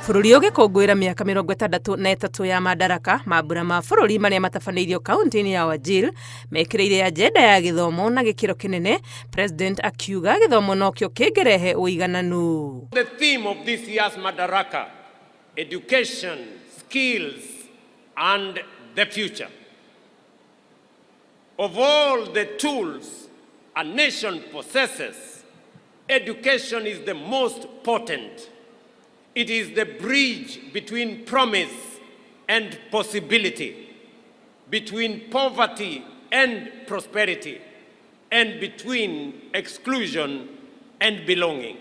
Bũrũri ũgĩkũngũĩra mĩaka 63 ya Madaraka, mambura ma bũrũri marĩa matabanĩirio kaunti-inĩ ya Wajir mekĩrĩire agenda ya gĩthomo na gĩkĩro kĩnene, President akiuga gĩthomo nokĩo kĩngĩrehe ũigananu. The theme of this year's Madaraka, education, skills, and the future. Of all the tools a nation possesses, education is the most potent. It is the bridge between promise and possibility, between poverty and prosperity, and between exclusion and belonging.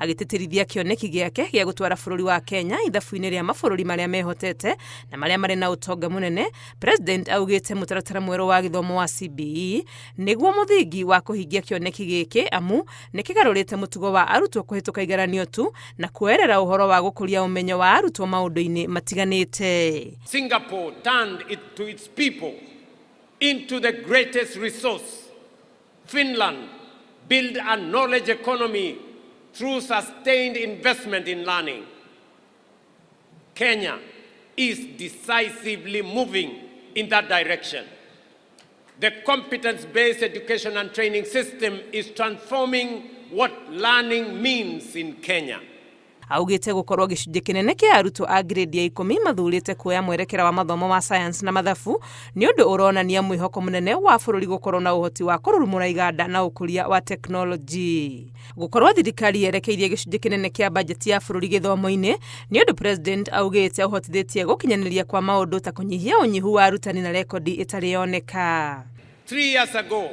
Agĩtĩtĩrithia kĩoneki gĩake gĩa gũtwara bũrũri wa Kenya ithabu-inĩ rĩa mabũrũri marĩa mehotete na marĩa marĩ na ũtonga mũnene, President augĩte mũtaratara mwerũ wa gĩthomo wa CBE nĩguo mũthingi wa kũhingia kĩoneki gĩkĩ, amu nĩ kĩgarũrĩte mũtugo wa arutwo kũhĩtũka igeranio tu na kuoerera ũhoro wa gũkũria ũmenyo wa arutwo maũndũ-inĩ matiganĩte. Singapore turned it to its people into the greatest resource. Finland built a knowledge economy through sustained investment in learning. Kenya is decisively moving in that direction. The competence based education and training system is transforming what learning means in Kenya. Augĩte gũkorwo gĩcunjĩ kĩnene kĩa arutwo a grade ya 10 mathurĩte kuoya mwerekera wa mathomo ma science na mathabu nĩ ũndũ ũronania mwĩhoko mũnene wa bũrũri gũkorwo na ũhoti wa kũrurumũra iganda na ũkũria wa tekinoronjĩ. Gũkorwo thirikari yerekeirie gĩcunjĩ kĩnene kĩa bajeti ya bũrũri gĩthomo-inĩ nĩ ũndũ President augĩte ũhotithĩtie gũkinyanĩria kwa maũndũ ta kũnyihia ũnyihu wa arutani na rekondi ĩtarĩ yoneka. 3 years ago,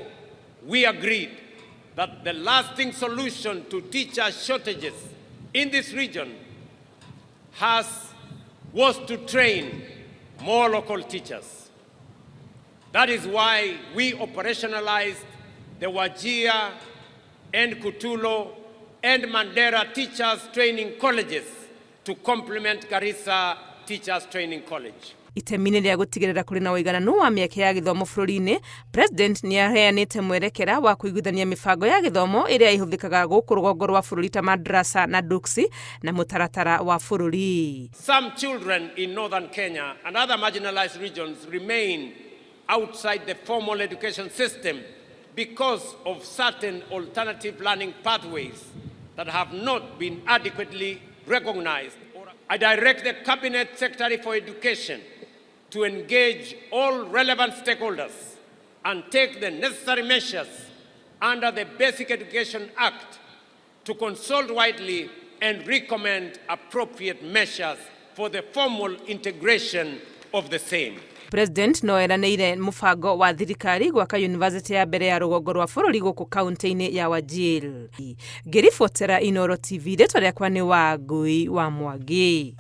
we agreed that the lasting solution to teacher shortages in this region was to train more local teachers. That is why we operationalized the Wajir and Kutulo and Mandera Teachers Training Colleges to complement Garissa Teachers Training College. Itemi-inĩ rĩa gũtigĩrĩra kũrĩ na ũigananu wa mĩeke ya gĩthomo bũrũri-inĩ, President nĩ aheanĩte mwerekera wa kũiguithania mĩbango ya gĩthomo ĩrĩa ĩhũthĩkaga gũkũ rũgongo rwa bũrũri ta madrasa na duksi na mũtaratara wa bũrũri. Some children in northern Kenya and other marginalized regions remain outside the formal education system because of certain alternative learning pathways that have not been adequately recognized. I direct the Cabinet Secretary for Education to engage all relevant stakeholders and take the necessary measures under the Basic Education Act to consult widely and recommend appropriate measures for the formal integration of the same. President no eranĩire mũbango wa thirikari gwaka yunivasĩtĩ ya mbere ya rũgongo rwa bũrũri gũkũ kaunti-inĩ ya Wajir. Ngĩribotera Inooro TV, rĩtwa rĩakwa nĩ Wangui wa Mwangi.